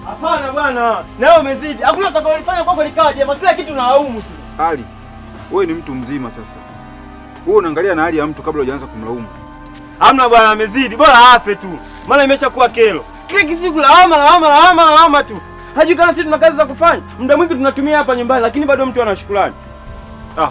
Hapana bwana, na wewe umezidi. Hakuna utakaolifanya kwako likawa jema, kila kitu unalaumu tu. Ali, wewe ni mtu mzima sasa. Wewe unaangalia na hali ya mtu kabla hujaanza kumlaumu. Hamna bwana, amezidi. Bora afe tu. Maana imeshakuwa kero. Kila siku lawama, lawama, lawama, lawama tu. Hajui kama sisi tuna kazi za kufanya. Muda mwingi tunatumia hapa nyumbani, lakini bado mtu ana shukrani. Ah.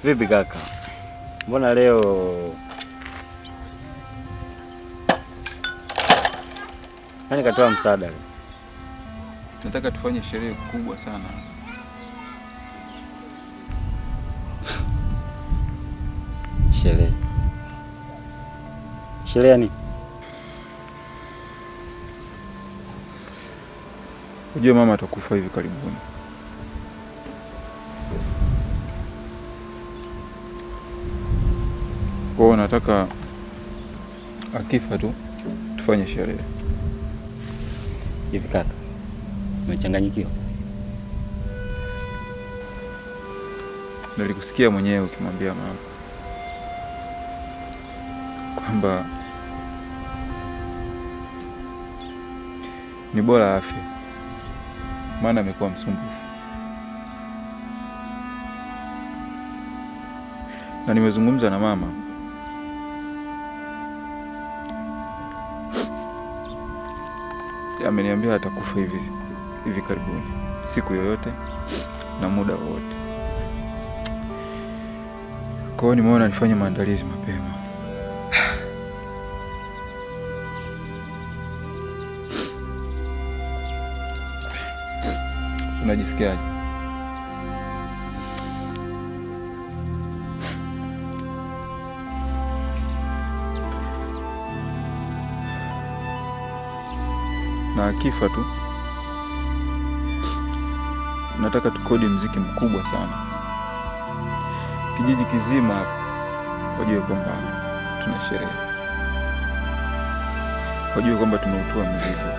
Vipi kaka? Mbona leo nani katoa msaada leo? Nataka tufanye sherehe kubwa sana. Sherehe? Sherehe ni? Unajua mama atakufa hivi karibuni. Kwa hiyo nataka akifa tu tufanye sherehe. Hivi kaka, umechanganyikiwa? Nilikusikia mwenyewe ukimwambia mama kwamba ni bora afe, maana amekuwa msumbufu. Na nimezungumza na mama, ameniambia atakufa hivi karibuni, siku yoyote na muda wowote. Kwa hiyo nimeona nifanye maandalizi mapema. Unajisikiaje? Na akifa tu nataka tukodi mziki mkubwa sana, kijiji kizima wajue kwamba tuna sherehe, wajue kwamba tumeutoa mzigo,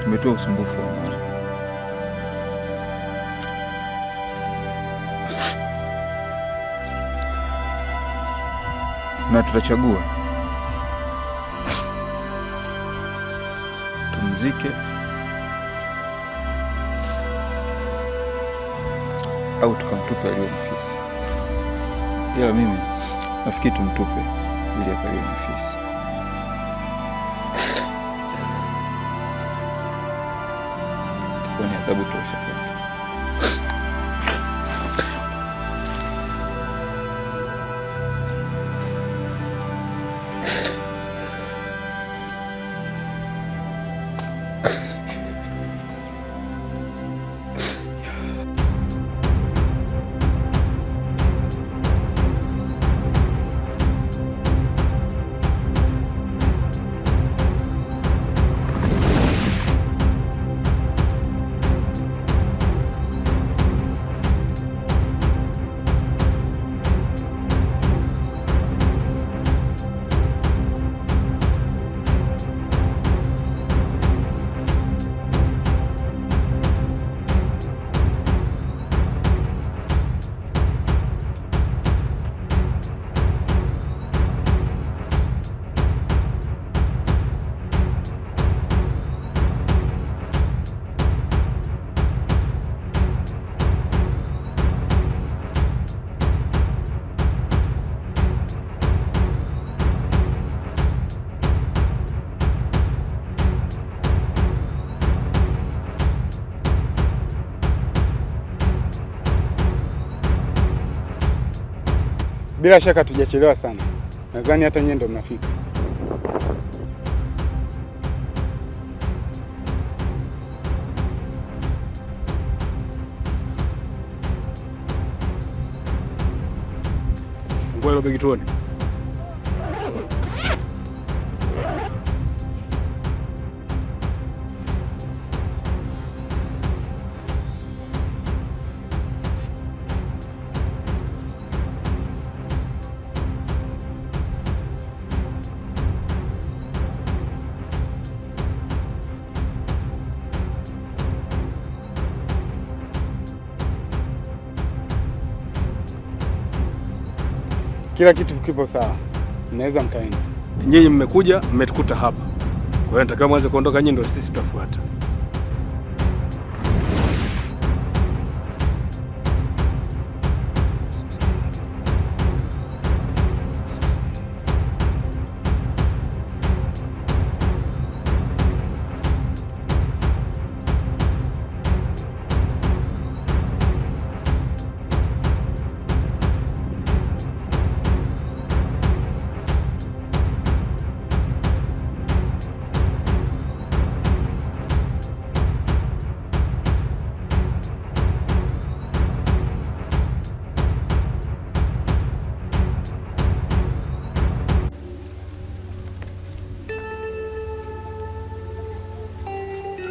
tumetoa usumbufu wa mama. Na tutachagua tumzike au tukamtupe aliye na fisi. Ila mimi nafikiri tumtupe ili akaliwe na fisi. Itakuwa ni adhabu tosha kwake. Bila shaka tujachelewa sana. Nadhani hata nyie ndio mnafika. Fungua hilo begi tuone. Kila kitu kipo sawa, mnaweza mkaenda. Nyinyi mmekuja mmetukuta hapa, kwa hiyo natakiwa mwanze kuondoka nyinyi, ndio sisi tutafuata.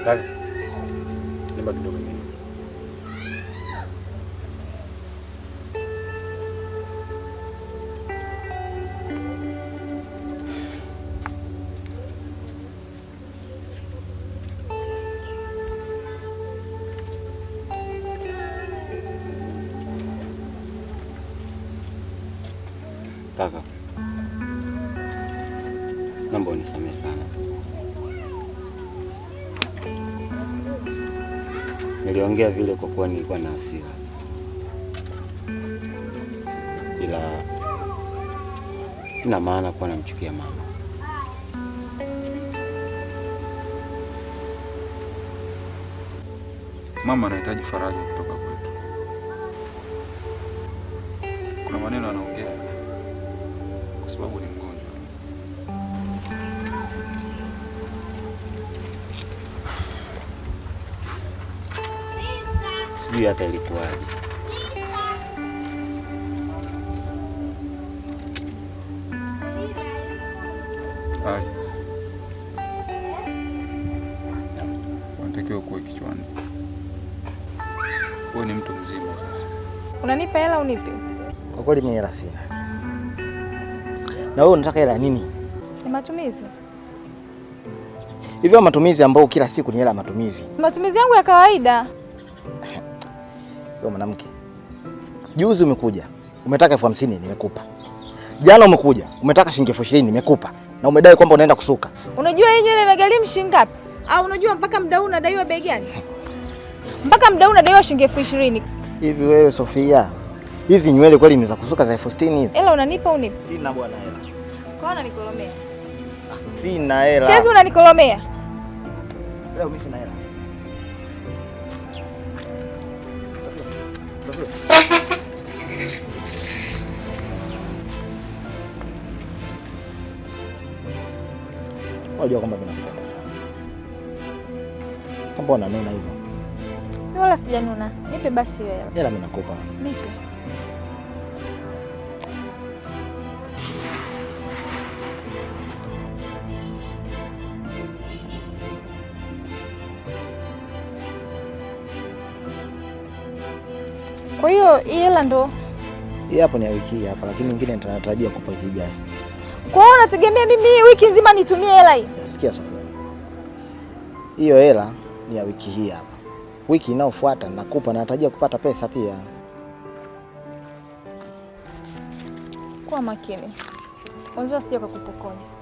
Kaka, niomba kidogo mimi. Kaka, naomba unisamehe sana. Niliongea vile kwa kuwa nilikuwa na hasira, ila sina maana kuwa namchukia mama. Mama anahitaji faraja kutoka kwetu. Kuna maneno anaongea kwa sababu ni mgonjwa. Sijui hata ilikuwaje. Hai, unatakiwa kuwa kichwani. Wewe ni mtu mzima sasa. Unanipa hela unipi? Kwa kweli mimi hela sina. Na wewe unataka hela nini? Ni matumizi. Hivyo matumizi ambao kila siku ni hela ya matumizi. Matumizi yangu ya kawaida. Wewe mwanamke, juzi umekuja umetaka 50,000 nimekupa. Jana umekuja umetaka shilingi 20,000 nimekupa. Na umedai kwamba unaenda kusuka. Unajua hii nywele imegharimu shilingi ngapi? Au unajua mpaka muda huu unadaiwa bei gani? Mpaka muda huu unadaiwa shilingi 20,000. Hivi wewe Sofia, hizi nywele kweli ni za kusuka za 60,000 hizi? Hela unanipa unipi? Sina bwana hela. Kwa nini unanikolomea? Sina hela. Chezi unanikolomea. Leo mimi sina hela. Sofia. Unajua kwamba mimi nakupenda sana. Sasa mbona unanuna hivyo? Mimi wala sijanuna. Nipe basi hiyo hela. Hela mimi nakupa. Nipe. Kwa hiyo hii hela ndo hii hapo ni ya wiki hii hapa, lakini nyingine nitatarajia kupa wiki ijayo. Kwa hiyo unategemea mimi hii wiki nzima nitumie hela hii? Sikia Sofia. Hiyo hela ni ya wiki hii hapa. Wiki inayofuata nakupa na natarajia kupata pesa pia. Kuwa makini. Mwanzo asije kukupokonya.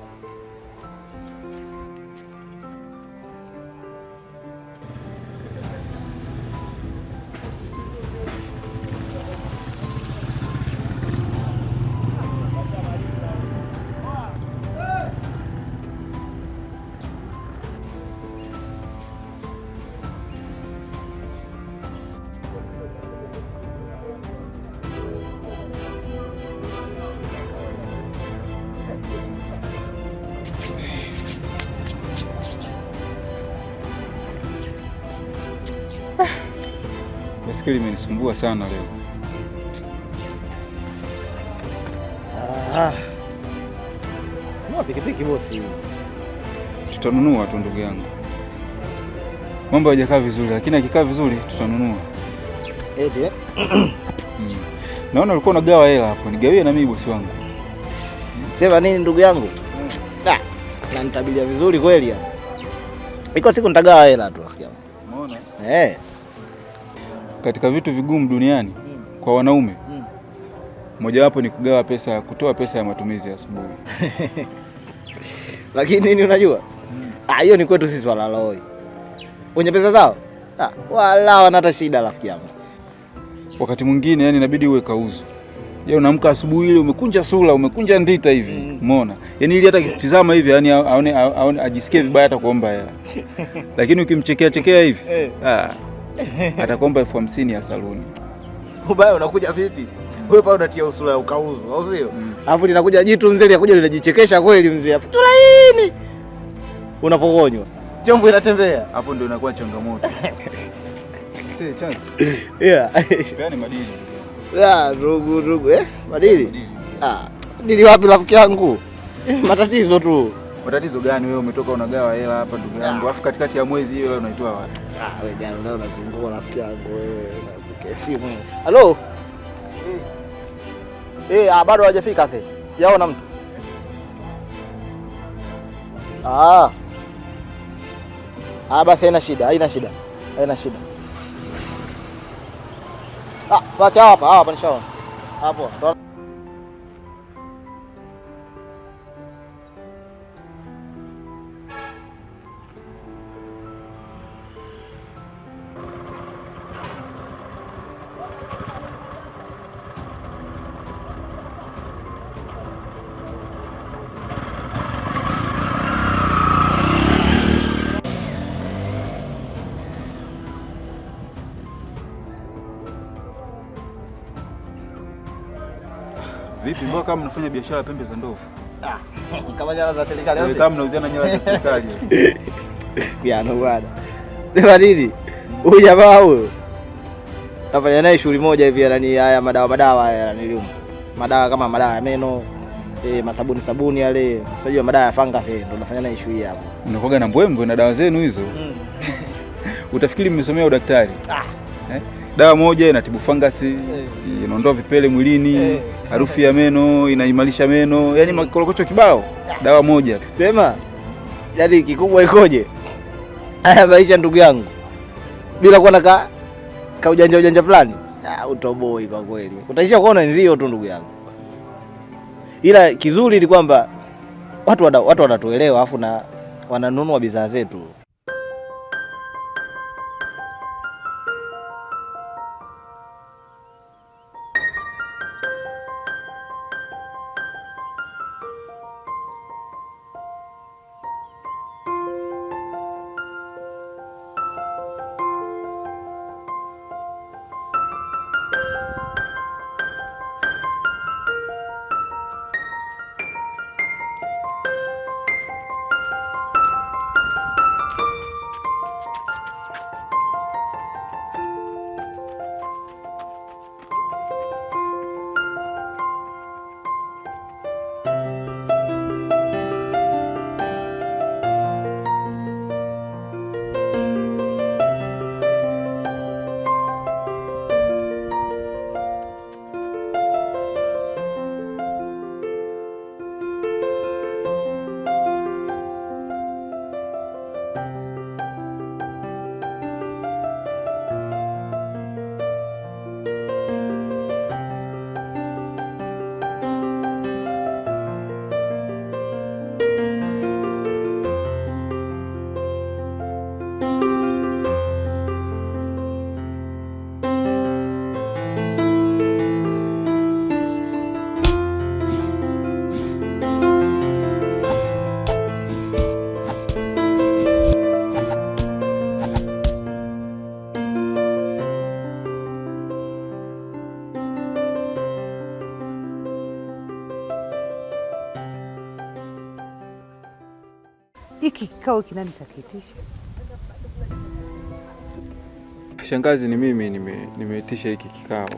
Baskeli imenisumbua sana leo. Ah. Nunua pikipiki bosi. Tutanunua tu ndugu yangu. Mambo hayajakaa vizuri, lakini akikaa vizuri tutanunua. Eti. Naona ulikuwa unagawa hela hapo. Nigawie na mimi bosi wangu. Sema nini ndugu yangu? Ah, na nitabilia vizuri kweli hapa. Iko siku nitagawa hela tu rafiki yangu. Umeona? Eh. Katika vitu vigumu duniani kwa wanaume, mojawapo ni kugawa pesa, kutoa pesa ya matumizi ya asubuhi. Lakini nini unajua? Ah, hiyo ni kwetu sisi walaloi. Wenye pesa zao? Ah, wala wanata shida rafiki yangu. Wakati mwingine yani inabidi uwe kauzu. Yeye unaamka asubuhi ile umekunja sura, umekunja ndita hivi. Umeona? Yaani ili hata kitizama hivi yani aone ajisikie vibaya hata kuomba hela. Lakini ukimchekea chekea hivi, atakuomba 50,000 ya saluni. Ubaya unakuja vipi? Wewe pale unatia usura ya ukauzu, au sio? Alafu linakuja jitu mzee, linakuja linajichekesha kweli mzee. Alafu tulaini. Unapokonywa. Chombo inatembea. Hapo ndio inakuwa changamoto. See chance. Yeah. Yaani madili. Ya, ndugu, madili? Ah, madili wapi rafiki yangu? Matatizo tu. Matatizo gani wewe umetoka unagawa hela hapa ndugu yangu? Alafu katikati ya mwezi hiyo unaitoa wapi? Ah, wewe jana leo unazingua rafiki yangu wewe. Unapokea simu. Halo? Bado hawajafika sasa. Sijaona mtu. Ah. Ah, basi haina shida, haina shida. Haina shida. Ah, basi hapa nishaona. Hapo. Vipi mbona kama mnafanya biashara pembe za ndovu? Ah, kama nyara za serikali. Kama mnauziana nyara za serikali. Ya no bwana. Sema nini? Huyu jamaa huyo. Nafanya naye shughuli moja hivi yani haya madawa haya yaniliuma. Madawa kama madawa ya meno, masabuni sabuni yale, unajua madawa ya fungus ndio nafanya naye shughuli hapo. Unakuwa na mbwembwe na dawa zenu hizo. Utafikiri mmesomea udaktari. Dawa moja inatibu fangasi, inaondoa vipele mwilini, harufu ya meno, inaimarisha meno, yani makorokocho kibao. Dawa moja. Sema, yani kikubwa ikoje? Haya maisha ndugu yangu. Bila kuwa na ka ujanja fulani, utoboi kwa kweli. Utaisha kuona wenzio tu ndugu yangu. Ila kizuri ni kwamba watu wanatuelewa afu na wananunua bidhaa zetu. Hiki kikao kinani kakiitisha? Shangazi, ni mimi nimeitisha hiki kikao.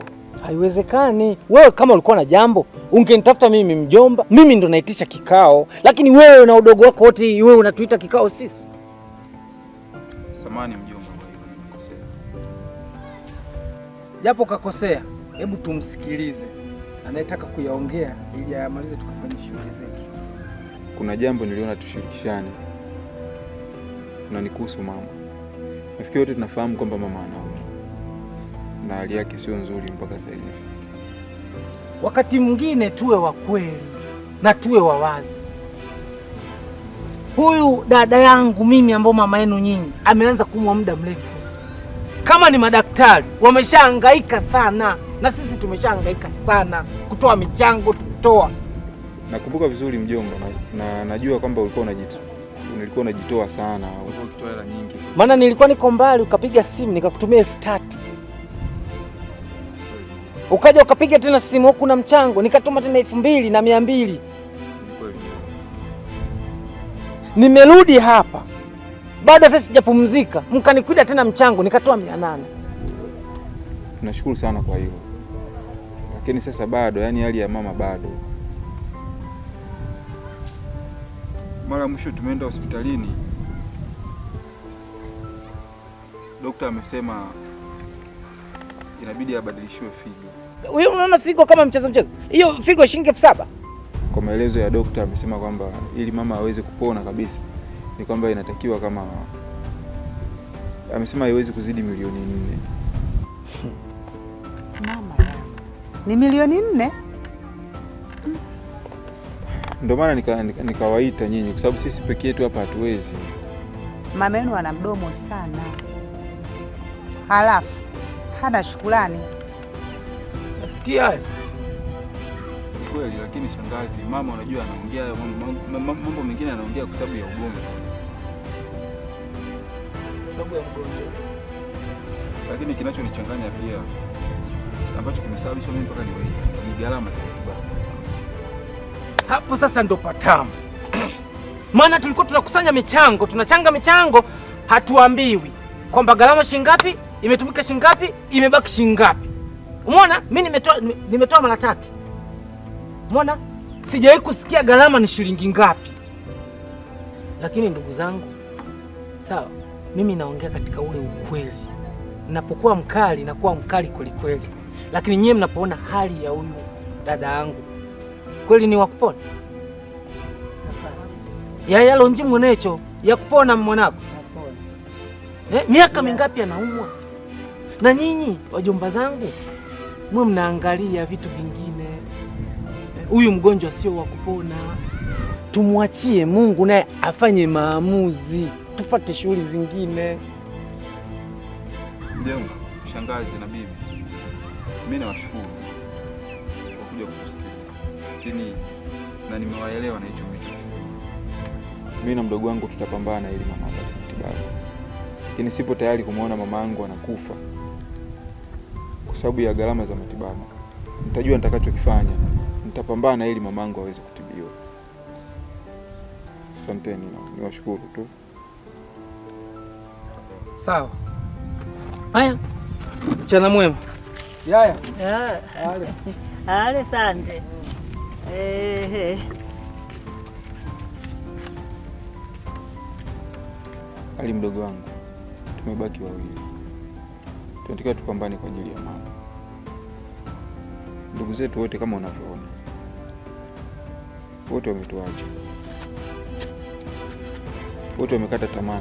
Haiwezekani. Wewe kama ulikuwa na jambo ungenitafuta mimi mjomba, mimi ndo naitisha kikao, lakini wewe na udogo wako wote, wewe unatuita kikao sisi. Samahani mjomba, kwa hiyo nimekosea. Japo kakosea, hebu tumsikilize anayetaka kuyaongea ili ayamalize tukafanye shughuli zetu. Kuna jambo niliona tushirikishane na ni kuhusu mama. Nafikiri wote tunafahamu kwamba mama anaumwa na hali yake sio nzuri mpaka sasa hivi. Wakati mwingine tuwe wa kweli na tuwe wa wazi. Huyu dada yangu mimi ambao mama yenu nyinyi ameanza kuumwa muda mrefu. Kama ni madaktari wameshahangaika sana na sisi tumeshahangaika sana kutoa michango tutoa. Nakumbuka vizuri mjomba, na najua kwamba ulikuwa unajitoa sana, ulikuwa ukitoa hela nyingi. Maana nilikuwa niko mbali ukapiga simu nikakutumia 3000. Ukaja ukapiga tena simu huku na mchango nikatuma tena 2200. Nimerudi hapa bado hata sijapumzika, mkanikwida tena mchango nikatoa 800. Tunashukuru sana kwa hilo. Lakini sasa bado, yani hali ya mama bado. Mara mwisho tumeenda hospitalini, daktari amesema inabidi abadilishiwe figo. Wewe unaona figo kama mchezo mchezo? Hiyo figo shilingi 7000. Kwa maelezo ya daktari amesema kwamba ili mama aweze kupona kabisa ni kwamba inatakiwa kama amesema haiwezi kuzidi milioni 4. Mama yangu. Ni milioni 4? Ndio maana nikawaita nyinyi kwa sababu sisi peke yetu hapa hatuwezi. Mama yenu ana mdomo sana. Halafu hana shukrani. Nasikia hayo. Ni kweli, lakini shangazi, mama unajua anaongea mambo mengine anaongea kwa sababu ya ugonjwa. Sababu ya ugonjwa. Lakini kinachonichanganya pia ambacho kimesababisha mimi mpaka niwaite ni gharama za matibabu. Hapo sasa ndo patamu. Maana tulikuwa tunakusanya michango, tunachanga michango, hatuambiwi kwamba gharama shingapi, imetumika shingapi, imebaki shingapi. Umeona? Mimi nimetoa mara 3. Umeona? Sijawahi kusikia gharama ni shilingi ngapi. Lakini ndugu zangu, sawa, mimi naongea katika ule ukweli. Ninapokuwa mkali nakuwa mkali kweli kweli. Lakini nyie mnapoona hali ya huyu dada yangu kweli ni wakupona? Ya lonji mwenecho ya kupona mwanako. Miaka mingapi anaumwa? Na nyinyi wajomba zangu mwe mnaangalia vitu vingine. Huyu mgonjwa sio wa kupona. Tumwachie Mungu naye afanye maamuzi. Tufuate shughuli zingine. Mjomba, shangazi na bibi, mimi nawashukuru kwa kuja kutusikiliza. Lakini na nimewaelewa na hicho mlichosema. Mimi na mdogo wangu tutapambana ili mama apate matibabu. Lakini sipo tayari kumuona mama yangu anakufa kwa sababu ya gharama za matibabu. Nitajua nitakachokifanya. Nitapambana ili mama yangu aweze kutibiwa. Asanteni, niwashukuru tu. Sawa. Haya. Mchana mwema. Yaya. Ale. Ale sante. Eh. Ali mdogo wangu, tumebaki wawili. Tunatakiwa tupambane kwa ajili ya mama. Ndugu zetu wote kama unavyoona, wote wametuacha. Wote wamekata tamaa.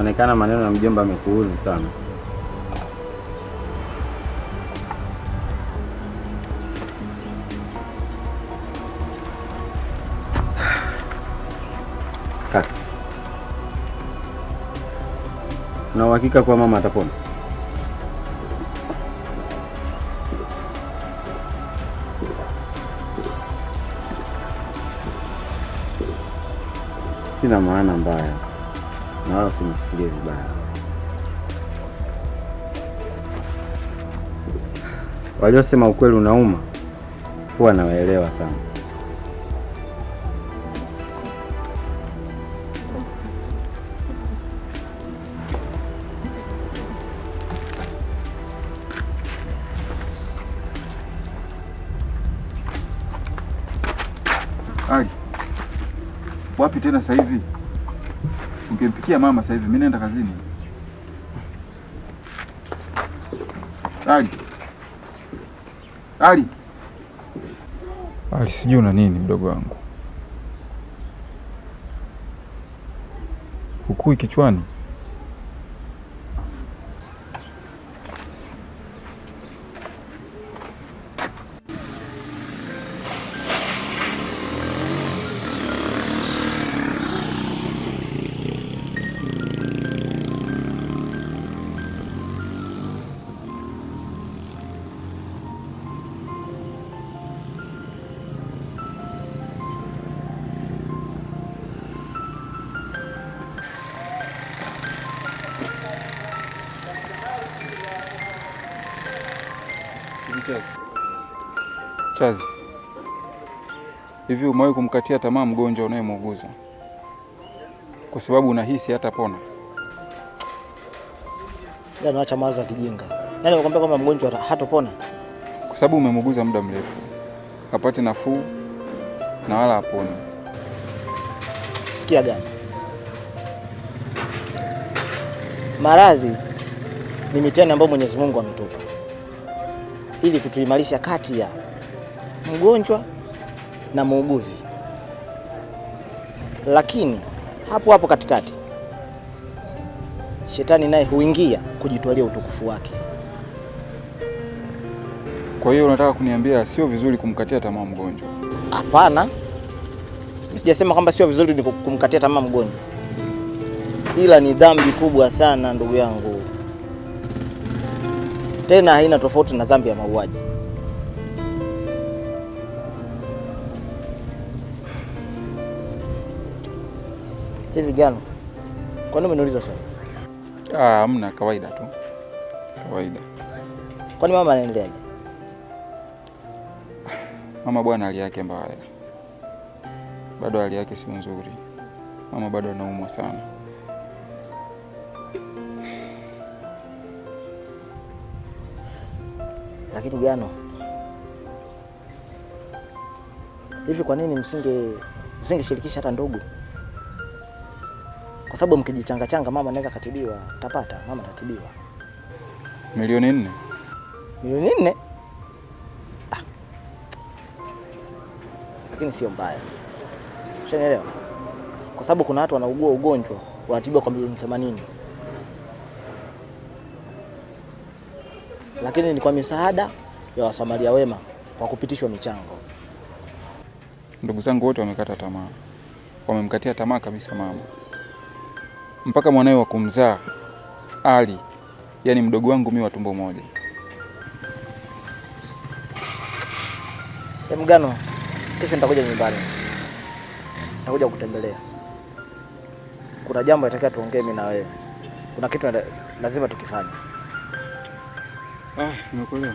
Inaonekana maneno ya mjomba amekuudhi sana. Kaka, una uhakika kwa mama atapona? Sina maana mbaya na wala usinifikirie vibaya. Waliosema ukweli unauma huwa nawaelewa sana. Ali, wapi tena sasa hivi? Ungempikia mama sasa hivi, mimi naenda kazini. Ali. Ali. Ali, sijui una nini mdogo wangu. Hukui kichwani. Chazi, hivi umewahi kumkatia tamaa mgonjwa unayemuuguza kwa sababu unahisi hatapona? Yaani acha mawazo ya kijinga. Nani amekwambia kwamba mgonjwa hatopona? Kwa sababu umemuuguza muda mrefu, hapati nafuu na wala haponi. Sikia gani? Maradhi ni mitihani ambayo Mwenyezi Mungu ametupa ili kutuimarisha kati ya mgonjwa na muuguzi. Lakini hapo hapo katikati shetani naye huingia kujitwalia utukufu wake. Kwa hiyo unataka kuniambia sio vizuri kumkatia tamaa mgonjwa? Hapana, sijasema kwamba sio vizuri ni kumkatia tamaa mgonjwa, ila ni dhambi kubwa sana ndugu yangu. Tena haina tofauti na dhambi ya mauaji. Hivi gano, kwa nini umeniuliza swali? Ah, hamna, kawaida tu. Kawaida. Kwani mama anaendeleaje? Mama bwana hali yake mbaya. Bado hali yake sio nzuri. Mama bado anaumwa sana. Lakini gano, hivi kwa nini msingeshirikisha hata ndugu? Kwa sababu mkijichanga changa mama anaweza katibiwa, tapata, mama atatibiwa. 4,000,000? 4,000,000? Ah. Lakini sio mbaya. Ushanielewa? Kwa sababu kuna watu wanaugua ugonjwa wanatibiwa kwa 80,000,000. Lakini ni kwa misaada ya wasamaria wema kwa kupitishwa michango. Ndugu zangu wote wamekata tamaa. Wamemkatia tamaa kabisa mama. Mpaka mwanae wa kumzaa Ali, yani mdogo wangu mimi wa tumbo moja. Mgano, kesho nitakuja nyumbani. Nitakuja kukutembelea. Kuna jambo nataka tuongee mimi na wewe. Kuna kitu lazima tukifanye. Ah, nimekuelewa.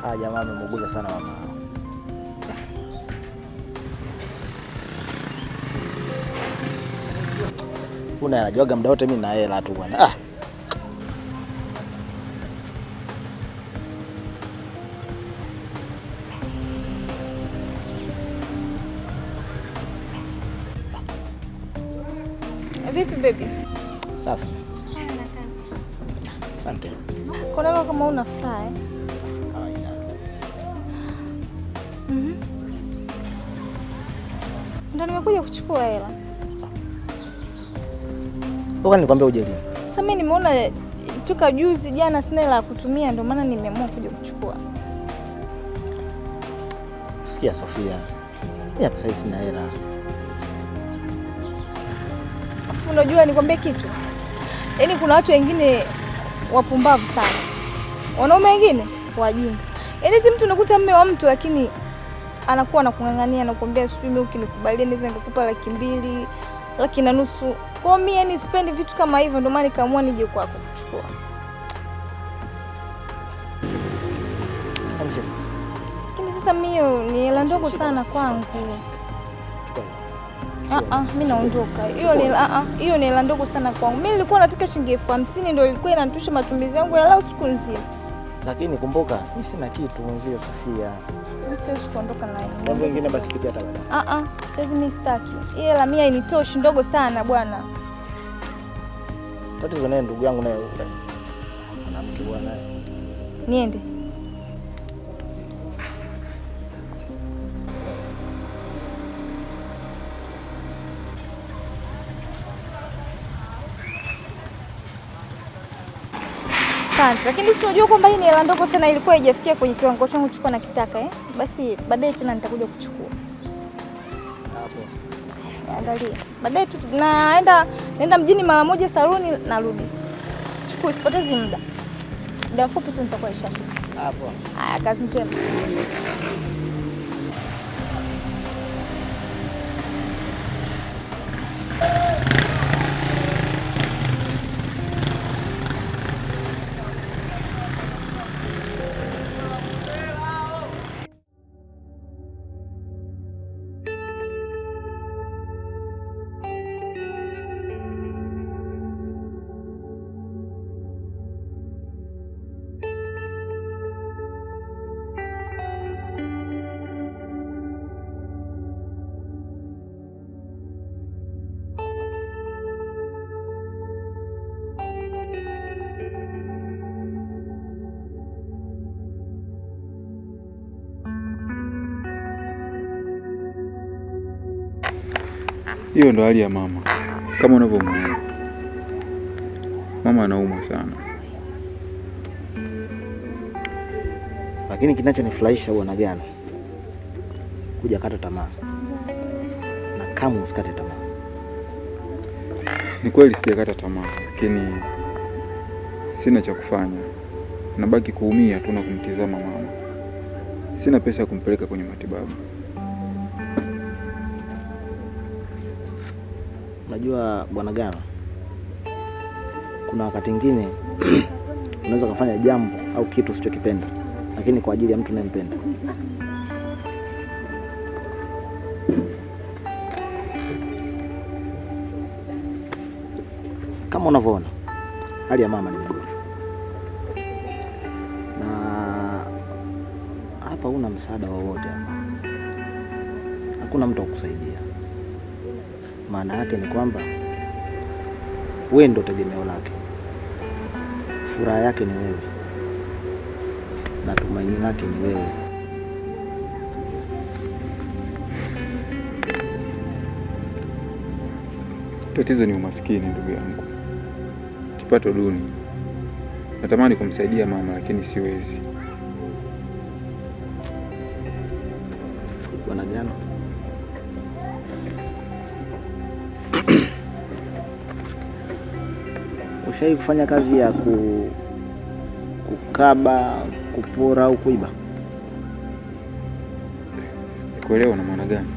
Ah, jamaa amemuuguza sana mama. Una anajuaga muda wote mimi na hela tu bwana. Ah. Vipi baby? Safi. Asante. Kuna kama una furaha eh? Ndio nimekuja kuchukua hela. Toka nilikwambia uje lini? Sasa mimi nimeona toka juzi jana sina hela ya kutumia, ndio maana nimeamua kuja kuchukua. Sikia Sofia, mimi hapa sasa sina hela. Afu unajua nikwambie kitu? Yaani kuna watu wengine wapumbavu sana. Wanaume wengine wajinga. Yaani si mtu unakuta mume wa mtu lakini anakuwa anakung'ang'ania na kukuambia sijui mimi ukinikubalia naweza nikakupa 200,000, 1.5 laki. Kwa mimi yani sipendi vitu kama hivyo, ndio maana nikaamua nije kwako kuchukua. Lakini sasa mimi ni hela ndogo sana kwangu. Mimi naondoka. Hiyo ni hiyo ni hela ndogo sana kwangu. Mimi nilikuwa nataka shilingi 50,000 ndio ilikuwa inanitosha matumizi yangu ya lao siku nzima. Lakini kumbuka mimi sina kitu mwenzio Sofia. Mimi siwezi kuondoka na yeye. Mambo mengine basi pitia hata baadaye. Sasa mimi sitaki. Hii hela 100 initoshi, ndogo sana bwana. Tatizo naye ndugu yangu naye mwanamke bwana. Niende. Lakini si unajua kwamba hii ni hela ndogo sana, ilikuwa haijafikia kwenye kiwango changu kuchukua na kitaka eh? Basi baadaye tena nitakuja kuchukua. Hapo. Angalia. Baadaye tu naenda mjini mara moja saluni narudi. Sichukui, sipotezi muda. Muda mfupi tu nitakuwa nishafika. Hapo. Haya, kazi njema. Hiyo ndo hali ya mama kama unavyomuona. Mama anaumwa sana. Lakini kinachonifurahisha bwana Gano, kuja kata tamaa. Na kama usikate tamaa. Ni kweli sijakata tamaa, lakini sina cha kufanya. Nabaki kuumia tu na kumtizama mama. Sina pesa ya kumpeleka kwenye matibabu. Unajua bwana Gano, kuna wakati mwingine unaweza kufanya jambo au kitu usichokipenda, lakini kwa ajili ya mtu unayempenda. Kama unavyoona, hali ya mama ni mgonjwa. Na hapa huna msaada wowote hapa. Hakuna mtu akukusaidia. Maana yake ni kwamba wewe ndo tegemeo lake. Furaha yake ni wewe. Na tumaini lake ni wewe. Tatizo ni umaskini ndugu yangu. Kipato duni. Natamani kumsaidia mama lakini siwezi. Bwana Gano, ushawahi kufanya kazi ya kukaba, kupora au kuiba? Sikuelewa na maana gani?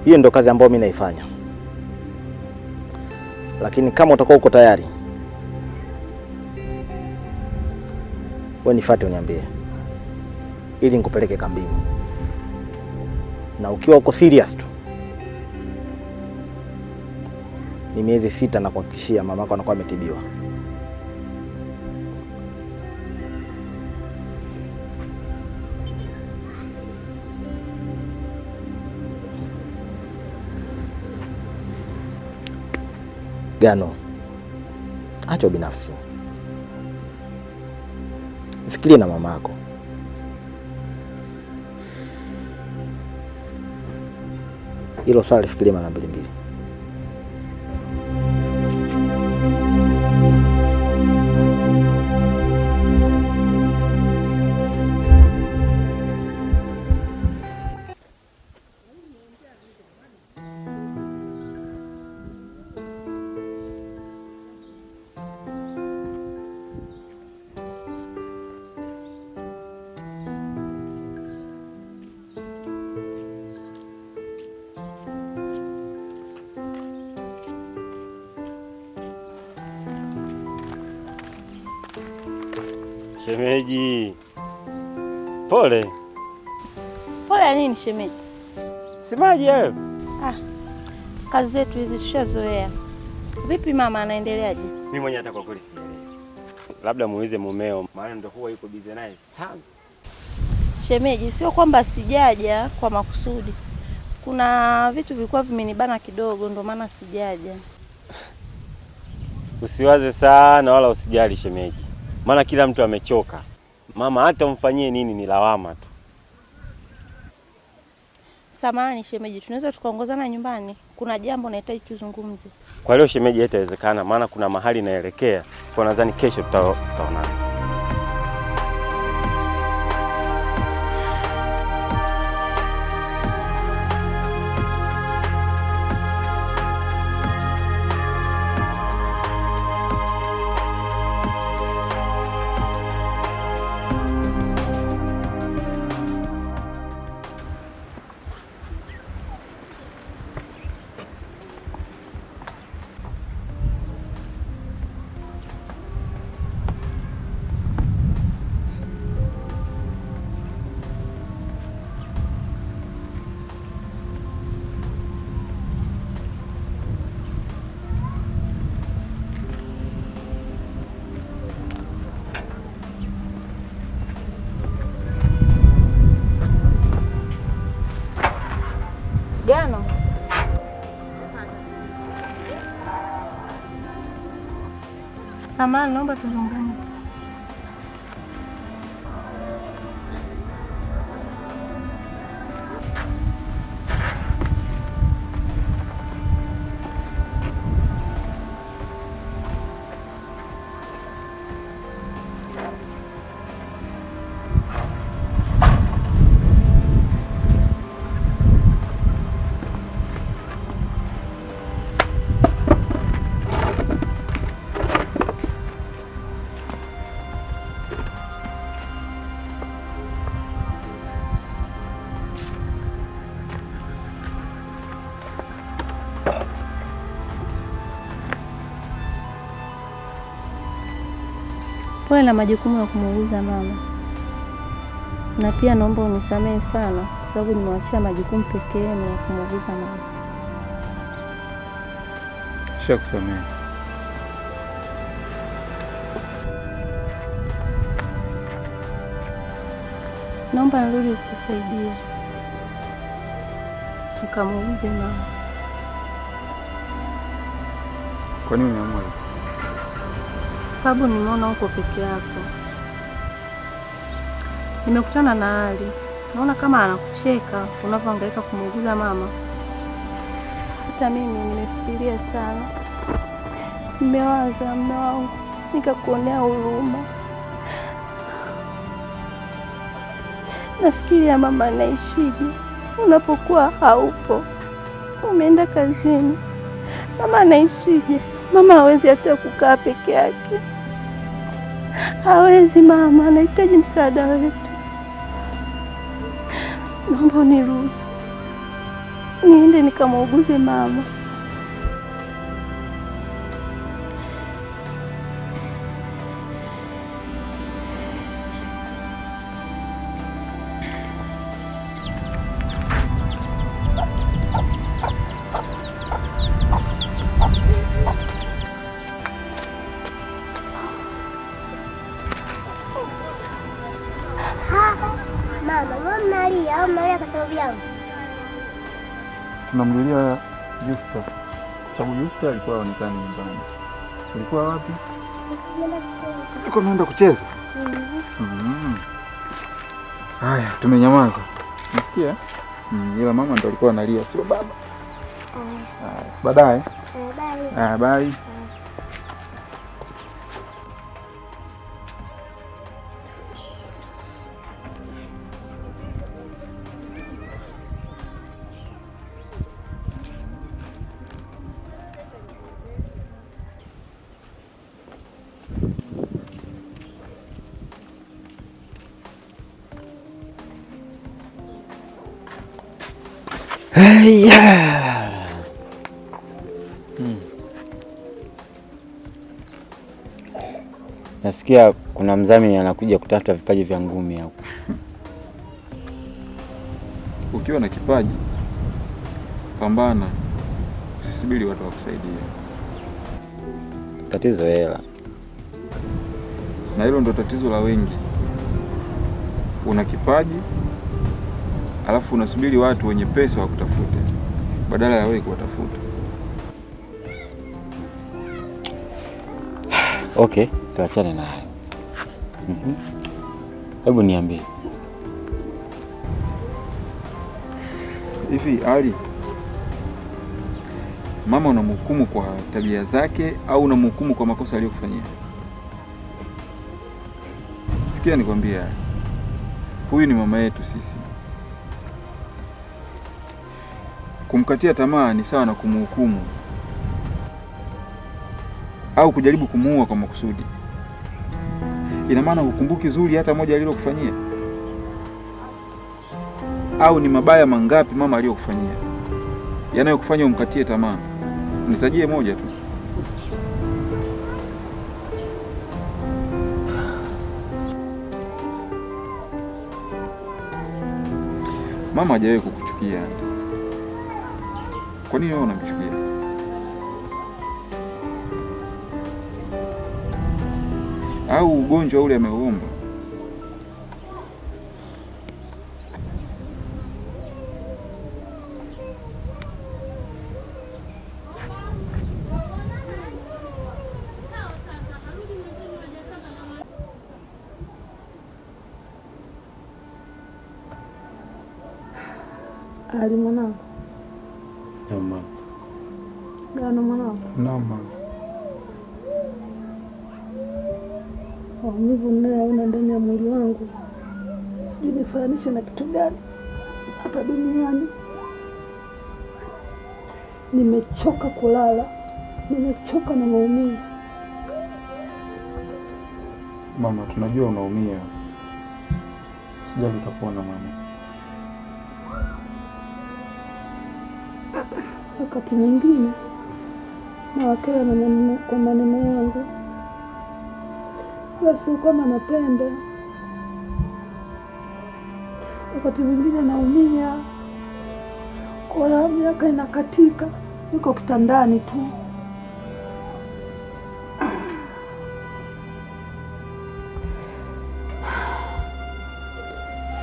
Hiyo ndo kazi ambayo mimi naifanya. Lakini kama utakuwa uko tayari, wewe nifuate uniambie, ili nikupeleke kambini. Na ukiwa uko serious tu, ni miezi 6 na kuhakikishia mamako anakuwa ametibiwa. Gano, acha ubinafsi, fikirie na mamako. Hilo swala lifikirie mara mbili mbili. Shemeji, pole. Pole ya nini shemeji? Si maji hayo? Ah, kazi zetu hizi tushazoea. Vipi mama anaendeleaje? Mimi mwenyewe hata kwa kweli sielewi. Labda muulize mumeo, maana ndio huwa yuko busy naye sana. Shemeji, sio kwamba sijaja kwa makusudi. Kuna vitu vilikuwa vimenibana kidogo ndio maana sijaja. Usiwaze sana wala usijali shemeji. Maana kila mtu amechoka. Mama hata umfanyie nini ni lawama tu. Samahani shemeji, tunaweza tukaongozana nyumbani? Kuna jambo nahitaji tuzungumze. Kwa leo shemeji haitawezekana, maana kuna mahali naelekea. Kwa nadhani kesho tutaonana. Gano. Samahani, naomba tuzungumze. Pole na majukumu ya kumuuguza mama, na pia naomba unisamehe sana kwa sababu nimewachia majukumu pekee yenu ya kumuuguza mama. Nishakusamehe. Naomba nirudi kukusaidia ukamuuguze mama. Kwa nini umeamua hivyo? Sababu nimeona uko peke yako. Nimekutana na Ali. Naona kama anakucheka unavyohangaika kumuuguza mama. Hata mimi nimefikiria sana. Nimewaza mume wangu, nikakuonea huruma. Nafikiria mama anaishije unapokuwa haupo. Umeenda kazini. Mama anaishije? Mama hawezi hata kukaa peke yake. Hawezi mama, anahitaji msaada wetu. Naomba uniruhusu niende nikamuuguze mama. Tunamlilia Justa kwa Sababu Yusta alikuwa haonekani nyumbani. Ulikuwa wapi? Ulikuwa unaenda kucheza? Haya, tumenyamaza. Nasikia? Ila mama ndo alikuwa analia, sio baba. Haya, baadaye. Bye. Bye. Nasikia kuna mzamini anakuja kutafuta vipaji vya ngumi hapo. Ukiwa na kipaji pambana, usisubiri watu wakusaidie. Tatizo hela. Na hilo ndo tatizo la wengi. Una kipaji alafu unasubiri watu wenye pesa wakutafute badala ya wewe kuwatafuta. Okay, tuachane na hayo. Hebu niambie. Hivi Ali, mama unamhukumu kwa tabia zake au unamhukumu kwa makosa aliyokufanyia? Sikia nikwambie, huyu ni mama yetu sisi. Kumkatia tamaa ni sawa na kumhukumu au kujaribu kumuua kwa makusudi. Ina maana hukumbuki zuri hata moja alilokufanyia? Au ni mabaya mangapi mama aliyokufanyia yanayokufanya umkatie tamaa? Nitajie moja tu. Mama hajawahi kukuchukia. Kwa nini wewe unamchukia? Au ugonjwa ule ameuomba? Ali mwanangu. Naam mama. Gano mwanangu. Naam mama. Maumivu ninayoona ndani ya mwili wangu sijui nifananishe na kitu gani hapa duniani. Nimechoka kulala, nimechoka na maumivu. Mama, tunajua unaumia. Sijali utapona mama. Wakati mwingine nawakera kwa maneno yangu, basi kama napenda. Wakati mwingine naumia, kwa miaka inakatika, niko kitandani tu.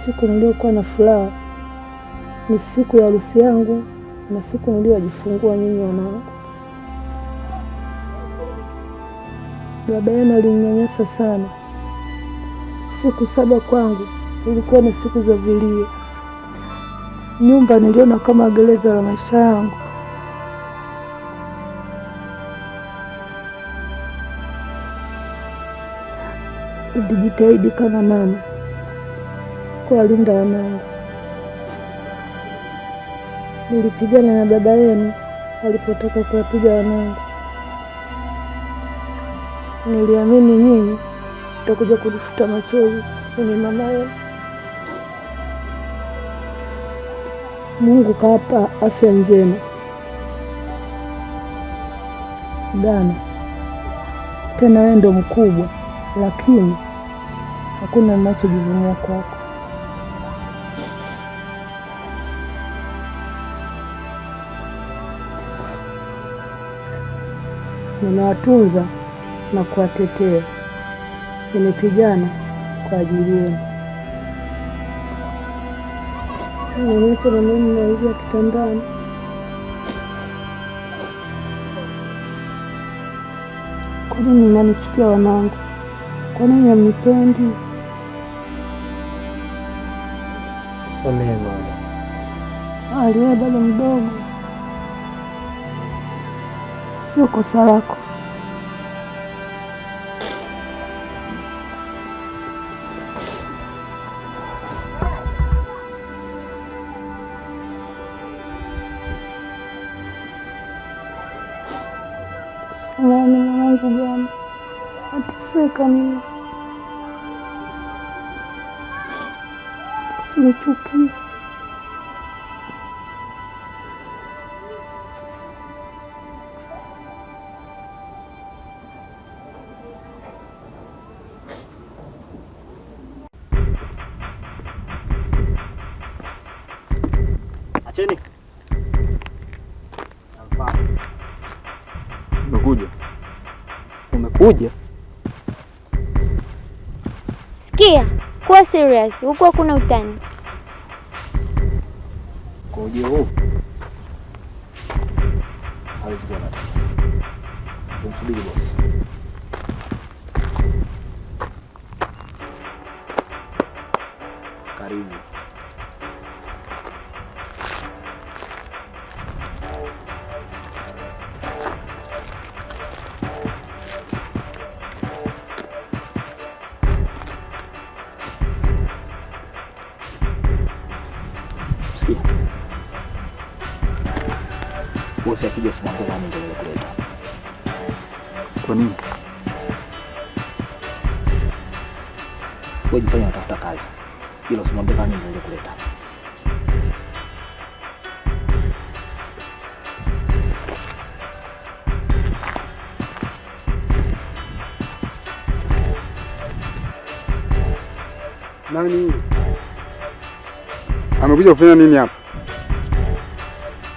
Siku niliyokuwa na furaha ni siku ya harusi yangu na siku niliyojifungua nyinyi wanangu. Baba yenu alininyanyasa sana. Siku 7 kwangu ilikuwa ni siku za vilio. Nyumba niliona kama gereza la maisha yangu. Nilijitahidi kama mama kuwalinda wanangu. Nilipigana na baba yenu alipotaka kuwapiga wanangu. Niliamini nyinyi mtakuja kunifuta machozi mimi mama yenu. Mungu kawapa afya njema. Dana, tena wewe ndo mkubwa, lakini hakuna ninachojivunia kwako. Nimewatunza na kuwatetea. Nimepigana kwa ajili yenu. Nimeacha mama naingia kitandani. Kwa nini mnanichukia wanangu? Kwa nini hamnipendi? Samehe mama. Ali, wewe bado mdogo, sio kosa lako. Samahani mwanangu gani, nateseka mimi, usinichukie. Acheni. Namfahamu. Umekuja? Umekuja? Sikia, kuwa serious, huku hakuna utani. Kwa ujio huu hawezi kuwa na tatizo. Tumsubiri boss. Karibu. Sikia. Bosi akija usimwambie kama ndio nilikuleta. Kwa nini? Wewe jifanye unatafuta kazi. Ila usimwambie kama ndio nilikuleta. Nani? Amekuja kufanya nini hapa?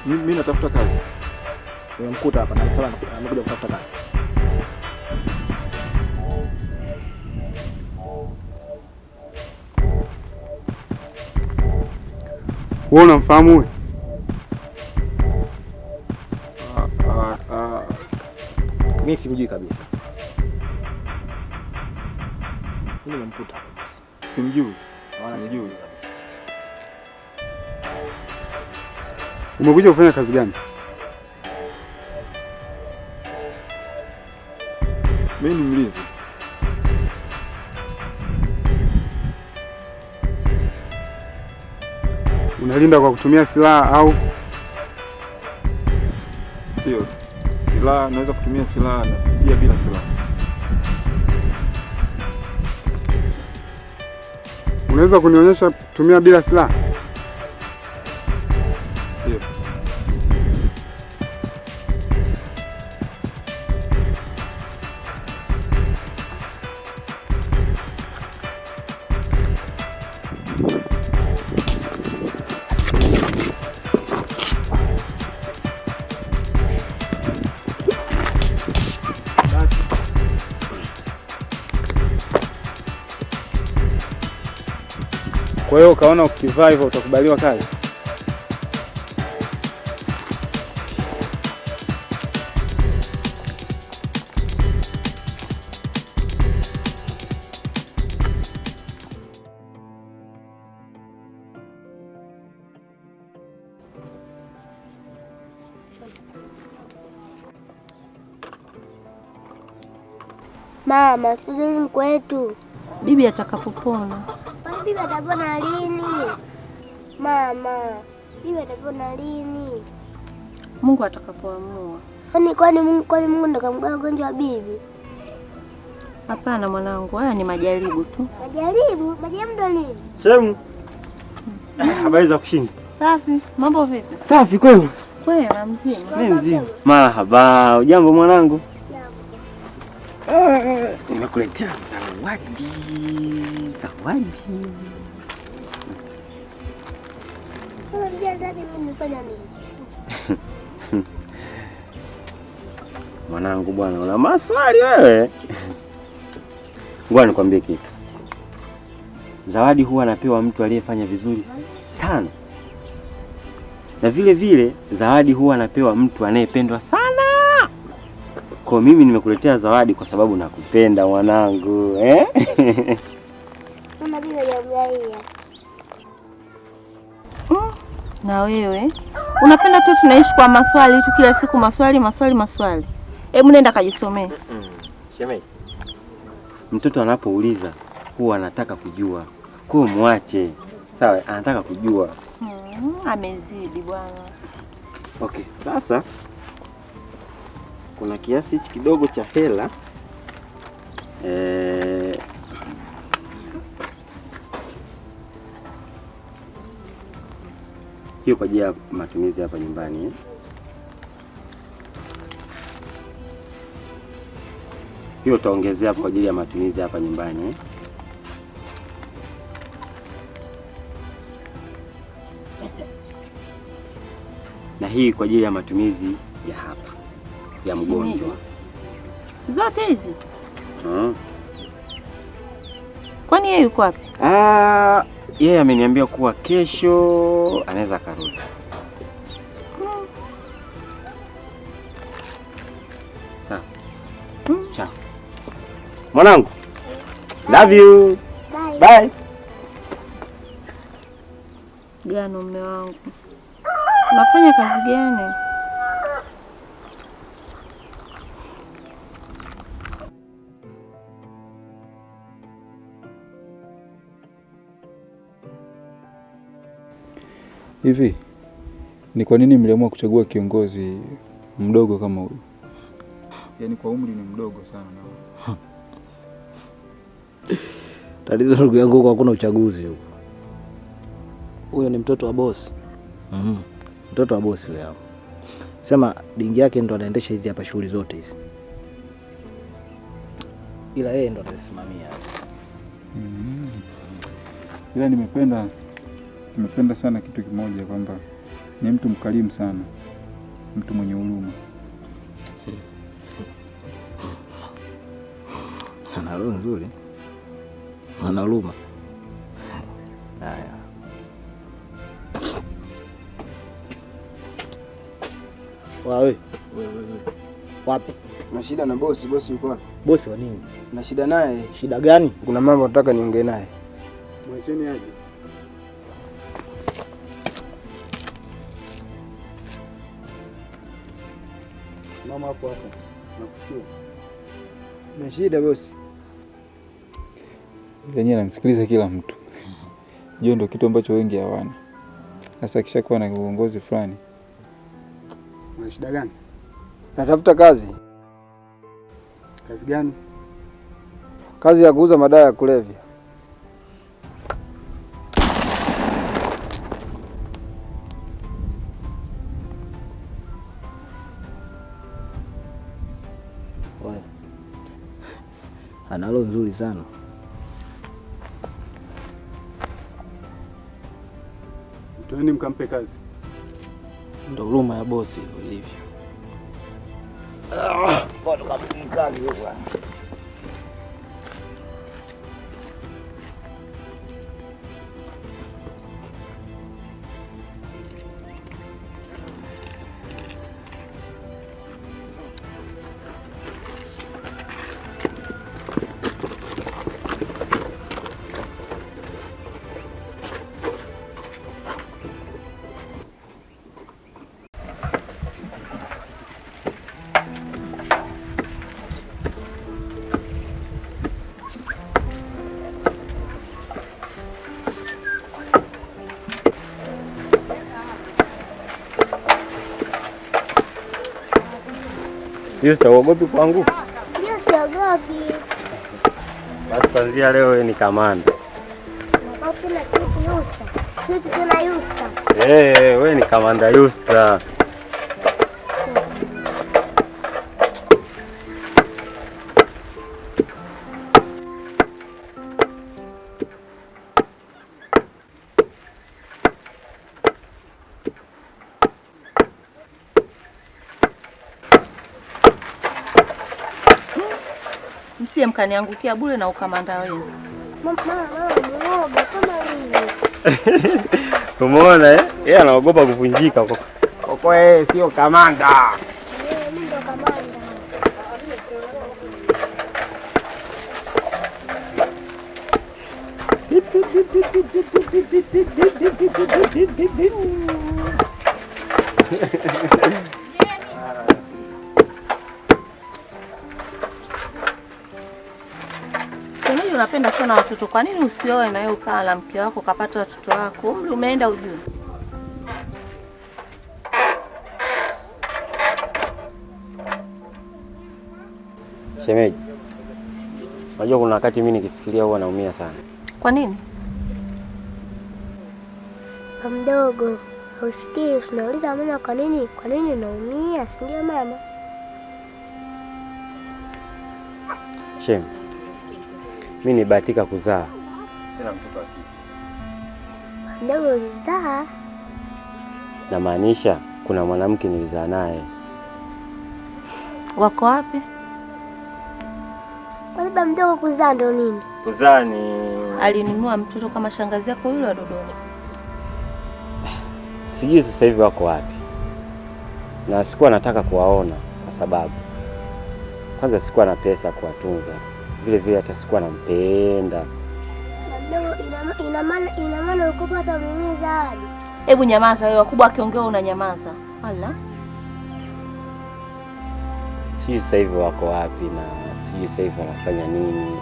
Mimi natafuta kazi. Nimemkuta hapa na amesema amekuja kutafuta kazi. Wewe unamfahamu huyu? Mimi simjui kabisa. Mimi nimemkuta hapa. Simjui. Wala Simjui. Umekuja kufanya kazi gani? Mimi ni mlinzi. Unalinda kwa kutumia silaha au? Ndio. Silaha, naweza kutumia silaha na pia bila silaha. Unaweza kunionyesha kutumia bila silaha? Ndio. Kwa hiyo ukaona ukivaa hivyo utakubaliwa kazi? Mama, sijui kwetu. Bibi atakapopona. Kwani bibi atapona lini? Mama, bibi atapona lini? Mungu atakapoamua. Kwani Mungu ndo kamgawa ugonjwa wa bibi? Hapana mwanangu, haya ni majaribu tu. Majaribu? Majaribu ndo nini? Shemu. Habari za kushinda? Safi, mambo vipi? Safi kwema. Kwema mzima. Mimi mzima. Marhaba, ujambo mwanangu? Nimekuletea zawadi. Zawadi. Zawadi mimi nifanya nini? Mwanangu bwana, una maswali wewe. Ngoja nikwambie kitu. Zawadi huwa anapewa mtu aliyefanya vizuri sana. Na vile vile zawadi huwa anapewa mtu anayependwa sana. Kwa mimi nimekuletea zawadi kwa sababu nakupenda mwanangu, eh? Mama bila hajamgaia. Na wewe unapenda tu tunaishi kwa maswali tu kila siku, maswali maswali maswali. Hebu nenda kajisomee. Shemeji, mtoto anapouliza huwa anataka kujua. Kwa hiyo muache. Sawa, anataka kujua. Amezidi bwana. Okay, sasa kuna kiasi hichi kidogo cha hela. Hiyo kwa ajili ya matumizi hapa nyumbani. Hiyo utaongezea kwa ajili ya matumizi hapa nyumbani. Na hii kwa ajili ya matumizi ya hapa ya mgonjwa. Zote hizi? Kwani yeye yuko wapi? Yeye ameniambia kuwa kesho anaweza karudi. Sawa. Ciao. Mwanangu. Love you. Bye. Bye. Gano mume wangu. Unafanya kazi gani? Hivi ni kwa nini mliamua kuchagua kiongozi mdogo kama huyu? Yaani kwa umri ni mdogo sana na. Tatizo ndugu yangu huko hakuna uchaguzi huko. Huyo ni mtoto wa bosi. Mtoto wa bosi huyo hapo. Sema dingi yake ndo anaendesha hizi hapa shughuli zote hizi. Ila yeye ndo atasimamia. Ila nimependa sana kitu kimoja kwamba ni mtu mkarimu sana. Mtu mwenye huruma. Ana roho nzuri. Ana huruma. Haya. Wawe. Wapi? Na shida na bosi, bosi yuko wapi? Bosi wa nini? Na shida naye. Shida gani? Kuna mambo nataka niongee naye. Mwacheni aje. Mama hapo hapo. Nakusikia. Na shida bosi. Yeye anamsikiliza kila mtu. Hiyo ndio kitu ambacho wengi hawana. Sasa kishakuwa na uongozi fulani. Una shida gani? Natafuta kazi. Kazi gani? Kazi ya kuuza madawa ya kulevya. Wewe. Analo nzuri sana. Mtoeni mkampe kazi. Ndio huruma ya bosi hivyo ilivyo. Bado kampi kazi wewe bwana. Yusta, uogopi kuanguka? Ndio, siogopi. Basi kuanzia leo wewe ni kamanda. Tuna kitu Yusta. Sisi tuna Yusta. Wewe ni kamanda Yusta. Msije mkaniangukia bure na ukamanda wenu. Mama, muoga kama mimi. Umeona eh? Yeye anaogopa kuvunjika kwa kwa yeye sio kamanda. Mimi ndo kamanda. Shemeji, unapenda sana watoto. Kwa nini usioe na wewe ukaa na mke wako ukapata watoto wako? Umri umeenda ujue. Shemeji, unajua kuna wakati mimi nikifikiria huwa naumia sana. Kwa nini? Mdogo, usikii tunauliza mama kwa nini? Kwa nini naumia? Si ndio mama? Shem, mimi nibahatika kuzaa. Tena mtoto wa kike. Mdogo ulizaa? Na maanisha kuna mwanamke nilizaa naye. Wako wapi? Kwani baba mdogo kuzaa ndio nini? Kuzaa ni alinunua mtoto kama shangazi yako yule wa Dodoma. Sijui sasa hivi wako wapi. Na sikuwa nataka kuwaona kwa sababu kwanza sikuwa na pesa kuwatunza. Vile vile hata sikuwa nampenda. Mdogo, ina maana ukupata mimi zawadi. Hebu nyamaza wewe, wakubwa akiongea unanyamaza. Wala. Sijui sasa hivi wako wapi na sijui sasa hivi wanafanya nini.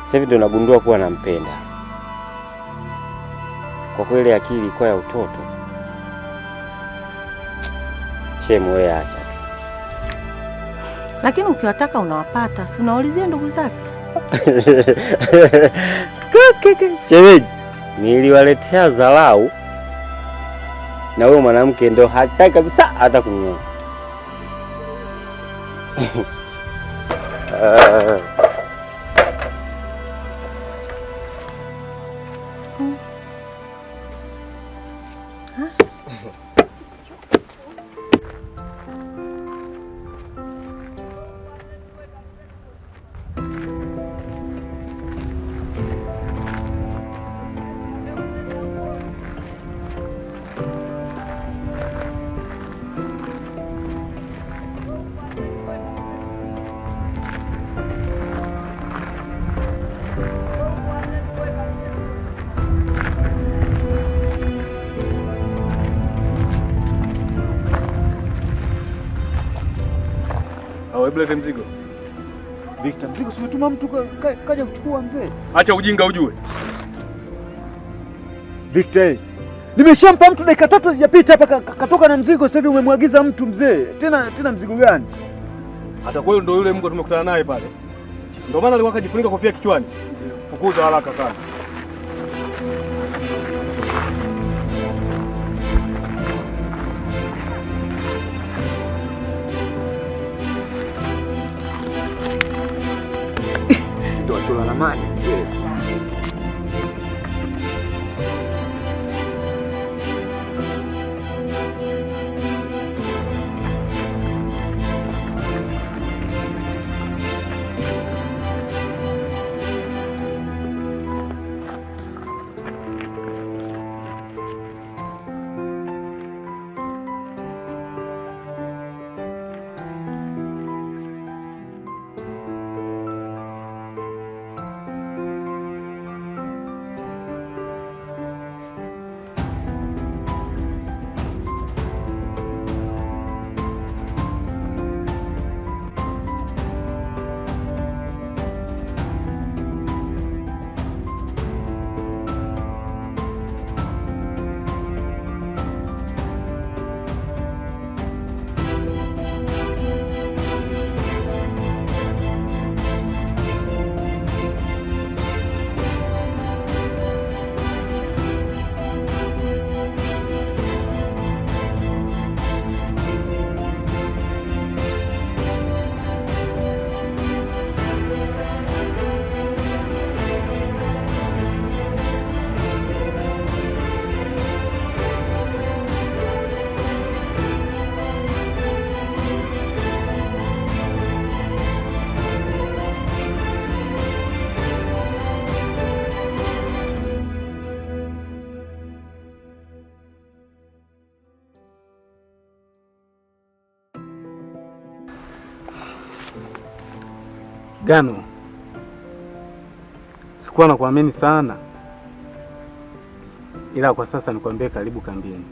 Sasa hivi ndio nagundua kuwa nampenda. Kwa kweli akili ilikuwa ya utoto. Shemu wewe acha. Lakini ukiwataka unawapata, si unaulizia ndugu zake. Shemeji, niliwaletea dharau na huyo mwanamke ndio hataki kabisa hata kuniona. Hebu lete mzigo. Victor, mzigo si umetuma mtu kaja kuchukua mzee. Acha ujinga ujue. Victor, nimeshampa mtu dakika 3 hajapita hapa katoka na mzigo, sasa hivi umemwagiza mtu mzee. Tena mzigo gani? Atakuwa ndio yule mbwa tumekutana naye pale. Ndio maana alikuwa kajifunika kofia kichwani. Ndio. Fukuza haraka sana. Mani. Gano, sikuwa nakuamini sana, ila kwa sasa nikwambie karibu kambini.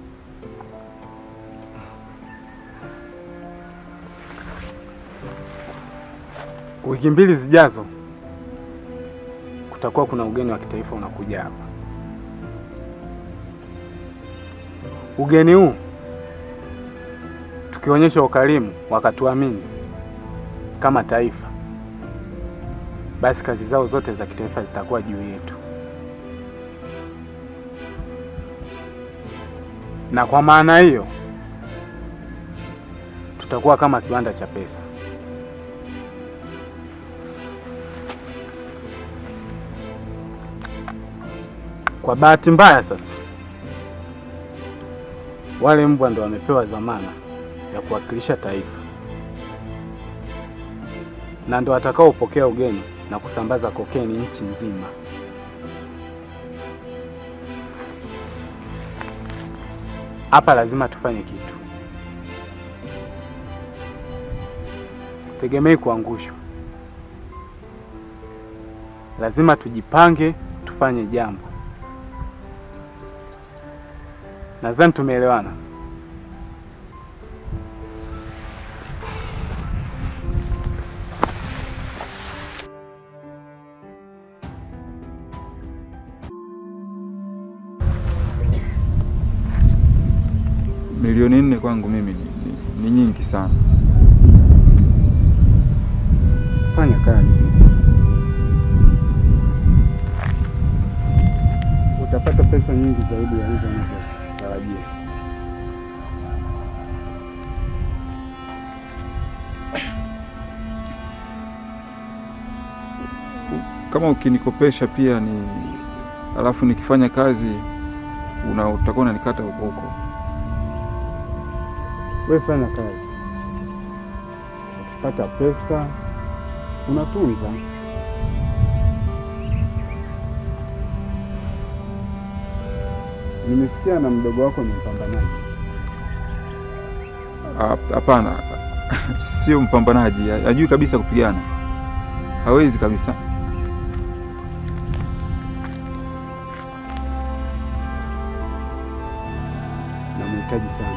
Wiki mbili zijazo kutakuwa kuna ugeni wa kitaifa unakuja hapa. Ugeni huu tukionyesha ukarimu wakatuamini kama taifa, basi kazi zao zote za kitaifa zitakuwa juu yetu. Na kwa maana hiyo tutakuwa kama kiwanda cha pesa. Kwa bahati mbaya sasa, wale mbwa ndo wamepewa dhamana ya kuwakilisha taifa, na ndo watakaopokea ugeni na kusambaza kokeni nchi nzima. Hapa lazima tufanye kitu. Sitegemei kuangushwa. Lazima tujipange, tufanye jambo. Nadhani tumeelewana. Milioni 4 kwangu mimi ni nyingi sana. Fanya kazi, utapata pesa nyingi zaidi ya hizo unazotarajia. Kama ukinikopesha pia ni alafu nikifanya kazi utakuwa unanikata huko huko. Wewe fanya kazi, ukipata pesa unatunza. Nimesikia na mdogo wako ni mpambanaji. Hapana, sio mpambanaji, hajui kabisa kupigana, hawezi kabisa. Namhitaji sana.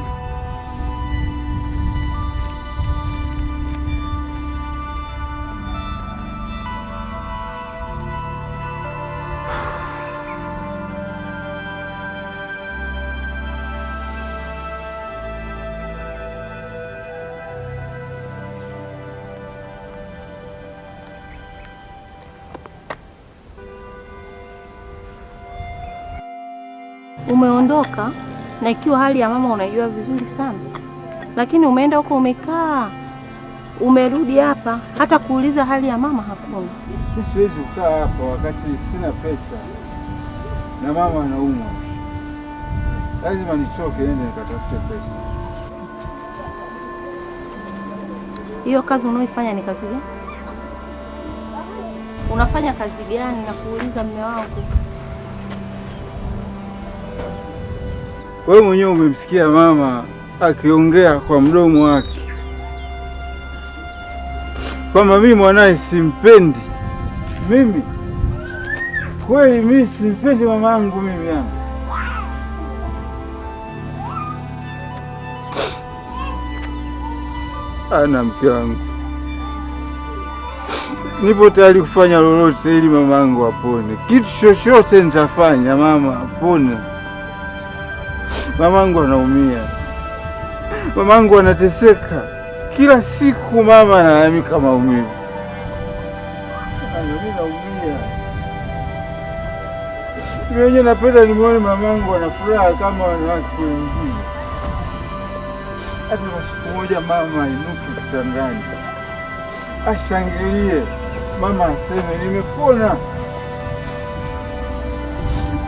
Umeondoka na ikiwa hali ya mama unaijua vizuri sana, lakini umeenda huko umekaa, umerudi hapa hata kuuliza hali ya mama hakuna. Mimi siwezi kukaa hapa wakati sina pesa na mama anaumwa. Lazima nichoke niende nikatafute pesa. Hiyo kazi unaoifanya ni kazi gani? Unafanya kazi gani na kuuliza mume wangu? Wewe mwenyewe umemsikia mama akiongea kwa mdomo wake kwamba mimi mwanae simpendi. Mimi kweli mimi simpendi mamangu mimi yani. Ana mke wangu, nipo tayari kufanya lolote ili mamangu apone. Kitu chochote nitafanya mama apone. Mamangu anaumia, mamangu anateseka. Kila siku mama analalamika maumivu. Mimi naumia. Mimi mwenyewe napenda nimuone mamangu ana furaha kama wanawake wengine. Hata siku moja mama ainuke kitandani, ashangilie, mama aseme nimepona.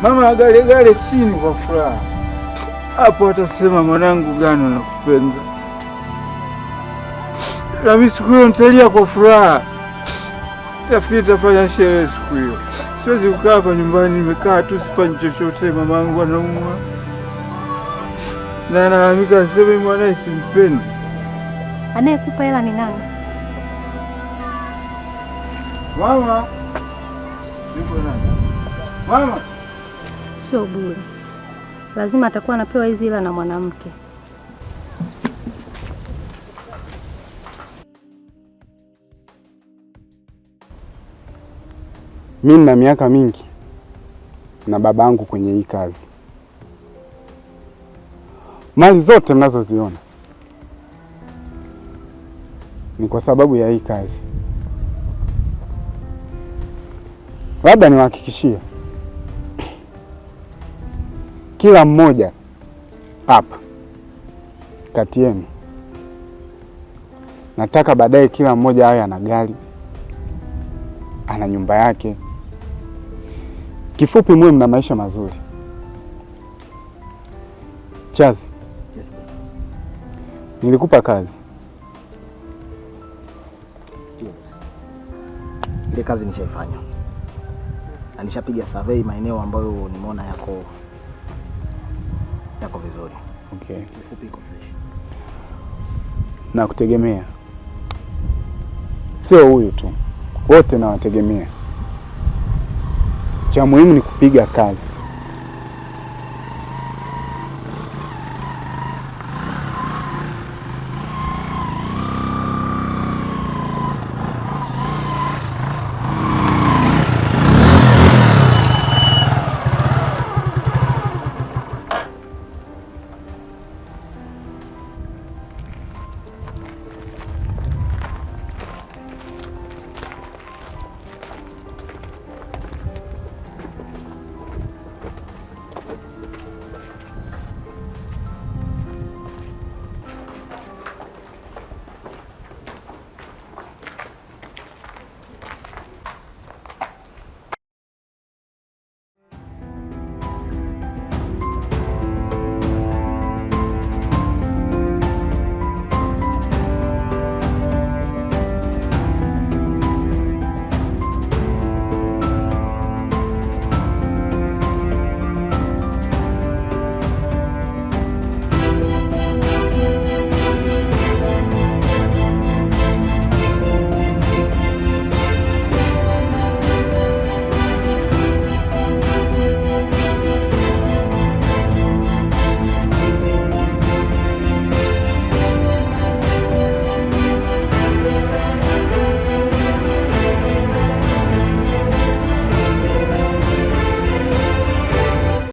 Mama agalegale chini kwa furaha. Hapo atasema mwanangu Gano nakupenda. Na mimi siku hiyo nitalia kwa furaha. Tafikiri tafanya sherehe siku hiyo. Siwezi kukaa hapa nyumbani nimekaa tu sifanyi chochote, mamangu anaumwa. Na analalamika aseme mwanae simpendi. Anayekupa hela ni nani? Mama. Yuko nani? Mama. Sio bure. Lazima atakuwa anapewa hizi hela na mwanamke. Mimi nina miaka mingi na babangu kwenye hii kazi. Mali zote mnazoziona ni kwa sababu ya hii kazi. Labda niwahakikishie kila mmoja hapa kati yenu, nataka baadaye kila mmoja awe ana gari, ana nyumba yake. Kifupi muwe mna maisha mazuri. Chazi, Yes, boss. nilikupa kazi. Ndio, boss. Ile kazi nishaifanya na nishapiga survey maeneo ambayo nimeona yako vizuri. Okay. Kifupi iko fresh. Na kutegemea. Sio huyu tu, wote nawategemea. Cha muhimu ni kupiga kazi.